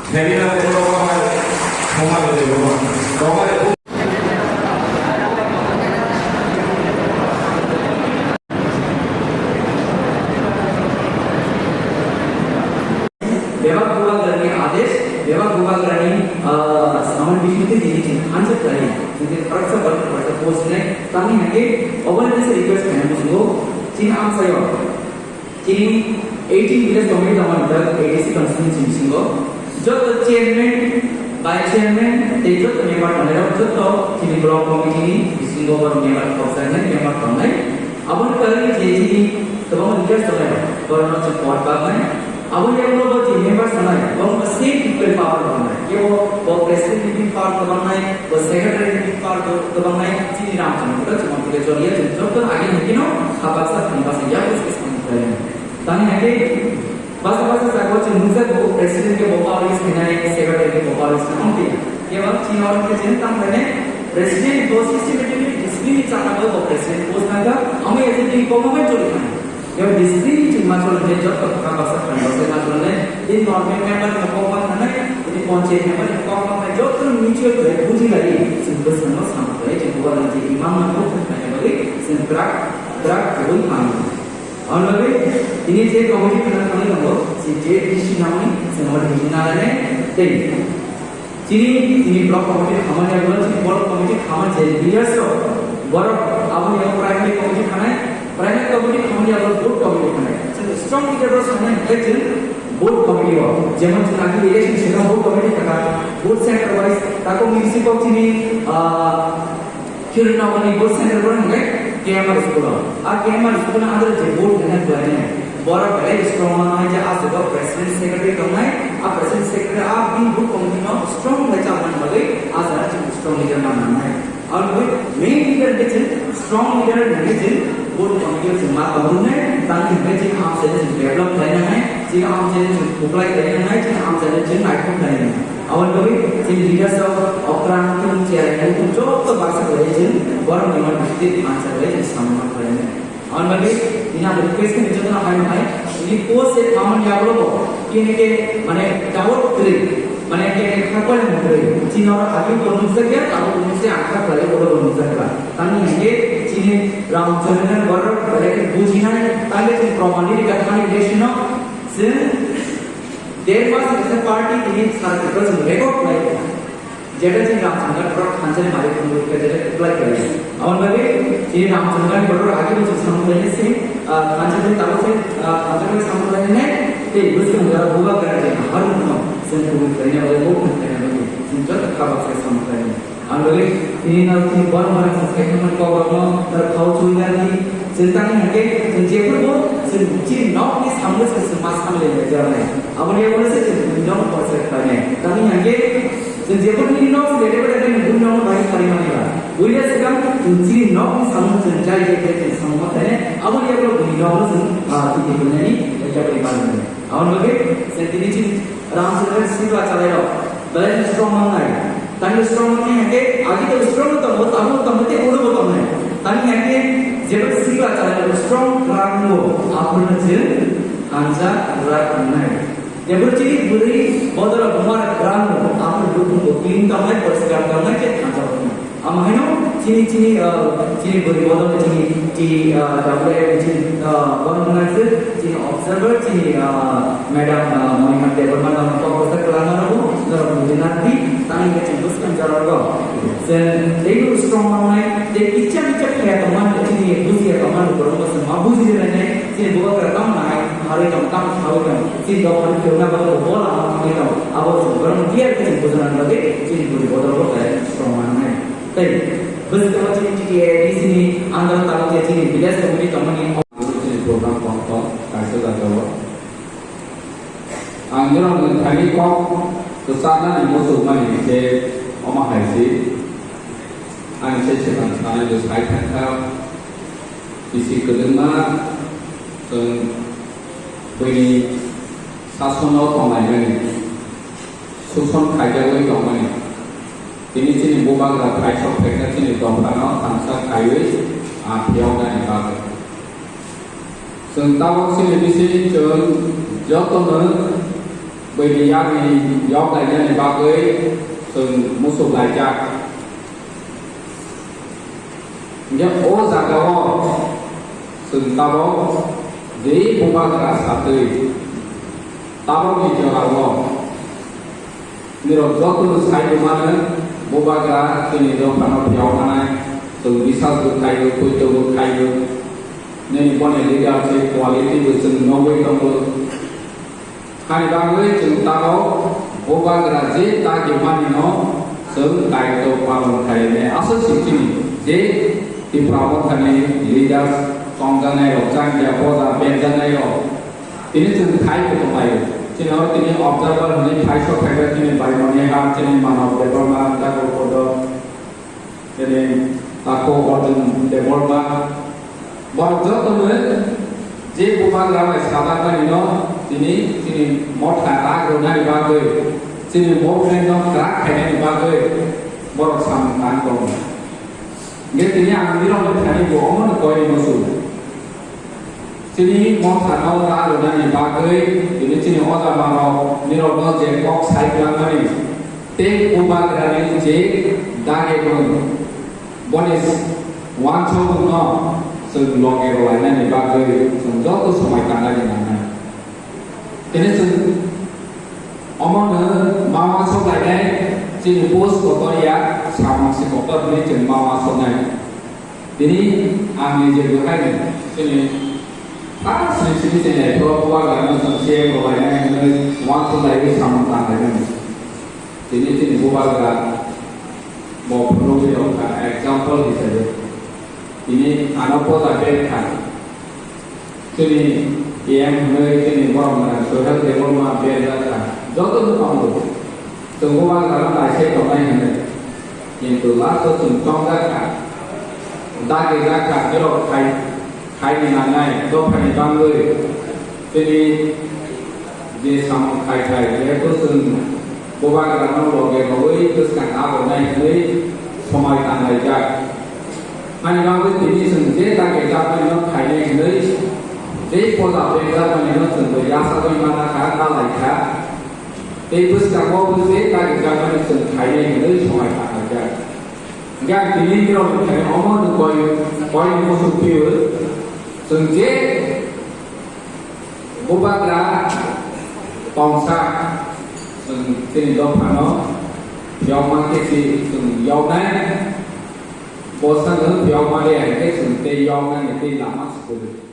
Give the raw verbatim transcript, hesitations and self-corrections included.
Khairina tei rokma hai thangma rwdi rokma. Rokma rwdi. Bebak bubagrani adesh, bebak bubagrani, ah, samani bisingtwi tini chwng thansa khlainai. Chwng khoroksa bar khoroksa post nai, tamni hake obo nai se request khaina muchungo, chini amchaio. Chini eighteen village committee tongmani tak A D C constituency bisingo joto chairman, vice chairman tei joto member tongnai rok joto chini block committee ni bisingo borok member khokjaknai member tongnai. Aboni bagwi je chini kwbangma leaders tongnai rok borokno chwng kok babnai. Aboni yagulo bo je member tongnai borokno same equal power tongnai. Kebo bo president ni power kwbangnai, bo secretary ni power kwbangnai, chini Ramchandra chwng tile choliya chwng joto agi hikino habaksa thangba se yago se samung khlainai. Tani hake basa basa jaga o chwng nukjak bo president khe bo power use khainai, secretary khe bo power use khainai, ongtwi. Kebo chini oro khe chwng tang khainai president bo systematically discipline ni chakha bo president post nangkha, amo ya chwng tini kokma bai choli khainai. Kebo discipline ni chwng ma choli khe joto kha basa khan basa ma choli nai, tini government member ni kokma khanai, tini panchayat member ni kokma khanai, joto mutual khe buji lai chwng bwskango samung khlai chwng bo je imang nangkuk khainai bagwi chwng kwrak kwrak kwbwi khainai. Aboni bagwi tini je committee khwna thangwi tongo, je, je D C namani, chwng abo D C nalainai tei chini, chini block committee khamani yagulo, chini block committee khamani je leaders rok, borok aboni yago primary committee khanai, primary committee khamani yagulo booth committee khanai. Chwng strong leader rok sanai hwnkhe chwng booth committee o, jemon chwng agi election swkang booth committee khaka, booth center wise, tako municipal chini, ah, Chirunabani booth center borok hwnkhe K M R school o. A K M R school ni under je booth hwnwi khlainai. Borok belai strong manai je aswk o president secretary tongnai. A president secretary a bini booth committee no strong khlai chalna bagwi a jaga chwng strong leader ma nangnai. Aboni bagwi main leader hwnkhe chwng strong leader hwnkhe chwng booth committee o chwng ma tongnai. Tang hwnkhe chwng amchaino chwng develop khlai nangnai. Chini amchaino chwng kwplai khlai nangnai. Chini amchaino chwng naithok khlai nangnai. Aboni bagwi chini leaders rok okra, mukhung, chera, mukhung joto baksa khlaiwi chwng borokni man bisingtwi thansa khlaiwi chwng samung ma khlainai. Aboni bagwi tini ang request khe jotono hai hai tini post se thamani yagulo bo tini khe mane doubt kwrwi mane khe khe kha kole kwrwi chini oro agi bo nukjakya abo bo nukjakya ang kha khlaiwi oro bo nukjakya. Tamni hwnkhe chini Ramchandra borok belai khe bujinai tamni chwng proman ni rikha thani election o chwng Dermas kaisa party tini sara Tripura chwng record khlai tongkha. Jeta chini Ramchandra borok thansa ni malik wngwi kha jeta apply khlai. Aboni bagwi chini Ramchandra ni borok agi bo chwng samung khlainai se, ah, thansa ni tabuk se, ah, thansa ni samung khlainai tei bwswk wngkha bubagra je harung no chwng kubui khlaina bagwi bo khlaina bagwi chwng joto kha baksa samung khlainai. Ang bagwi tini no tini borok borok chwng sai thangmani kok rokno norok khao chumui nang di. Chwng tangni hwnkhe chwng jephuru bo chwng chini nokni samung chwng chwng ma samlai lai jagnai. Aboni yago se chwng buini nok porsa khlainai. Tamni hwnkhe chwng jephuru nini nok se lede bede nini buini nok bai kharwi mani ba. Buini swkang chwng chini nokni samung chwng jai jai khe chwng samung ma khlainai. Aboni yago buini nokno chwng, ah, titi khlainani yago iman mani. Aboni bagwi chwng tini chini Ramchandra sikla chalairok belai strong mangnai. Tani strong mangnai hake agi to strong tongo, tabuk tongo, tei ulo bo tongnai. Tani hake jeba sikla chalairok strong kwrwng bo, aphuru chwng thansa kwrwng wngnai. Jeba chini bwrwi bodol bumar kwrwng bo, aphuru bukhung bo clean tongnai, poriskar tongnai, tei thansa wngnai. Amo haino chini, chini, ah, chini bwrwi bodol chini, chini, ah, W F chini, ah, borok wngkha chini observer, chini, ah, madam, ah, Monika Debbarma no kok bwsa kwlangma rwgo, norok buji nardi, tang hwnkhe chini bwskang jorao rwgo. Chwng teibo strong mangnai, tei kicha kicha khlaiya tongmani, chini bujiya tongmani borok no chwng ma buji rwnai, chini bubagra tamo nai harwi tong, tamo sawi tong, chini dophani phiyokna bagwi bo lama thangwi tong, abo chwng borok no clear khe chwng bujana bagwi chini bwrwi bodol bo belai strong mangnai. Tei bwskango chini T T A D C ni under o tabuk je chini village committee tongmani. Chini program tong tong kaisa jagao. Ang norokni thani kok kwcharnani muchungmani khe omo hai se. Ani se swkang sanai bo sai thangkha. Bisi kwdwkma chwng buini sasono tonglaimani. Suson khaijagwi tongmani. Tini chini bubagra phaisok phaikha chini dophano thansa khaiwi, ah, phiyoknani bagwi. Chwng tabuk chini bising chwng jotono Buini yakni yok lainani bagwi chwng muchuk laijak. Hinkhe o jagao chwng tabok je bubagra satwi tabokni jorao nirok jotono sai tongmani bubagra chini dophano phiyok manai chwng bisas bo khaio, poito bo khaio. Nini boni leadership quality bo chwng nugwi tongo. Hani bagwi chwng tabok bubagra je dagi manino chwng daitw palon khainai. Aswk se chini je Tipra Mothani leaders tongjaknai rok, changya poja berjaknai rok, tini chwng khai kutung laio. Chini oro tini observer hwnwi phaisok phaikha chini bai mani ha, chini Manav Debbarma, Jagur Kodo, tini Tako Arjun Debbarma. Borok jotono je bubagra bai sajak manino tini chini motha rak rwnani bagwi, chini movement no kwrak khainani bagwi borok samung tang tongo. Hinkhe tini ang nirokni thani bo omono koini muchung. Chini mothano ta rwnani bagwi tini chini oja manok nirokno je kok sai twlangmani tei bubagrani je dagimung boni uansukmungno chwng loge rwlainani bagwi chwng joto swmai tanglaiwi nangnai. Tini chwng omono ma uansuk lainai chini post kotor ya samung si kotor hwnwi chwng ma uansuknai. Tini ang nije bo hai chini ta sini sini chini pro bubagra no chwng C M rwlainai hwnwi uansuk laiwi samung tanglainai. Tini chini bubagra bo phunukwi rwkha example hisabe. Tini ano poja bag kha. Chini P M hwnwi chini borok mwnang Suhel Debbarma berjak kha. Joto no tongo. Chwng bubagrano naisai tongnai hwnwi. Kintu last o chwng chongjak kha. Dagijak kha, borok khai, khaini nangnai dophani bagwi. Chini je samung khai khai, jehetu chwng bubagrano loge rwui bwskang abonai hwnwi somai tanglaijak. Ani bagwi tini chwng je dagijak manino khainai hwnwi, je poja berjak manino chwngbo yachagwi mana kha, ta lai kha. Tei bwskango bo je dagijak mani chwng khainai hwnwi somai tanglaijak. Hinkhe ang tini nirokni thani omo no koi, koi muchung phio, chwng je bubagra tongsa, chwng chini dophano phiyokma khe si chwng yoknai, bwsano phiyokma le hai khe chwng tei yoknani tei lama se kwrwi.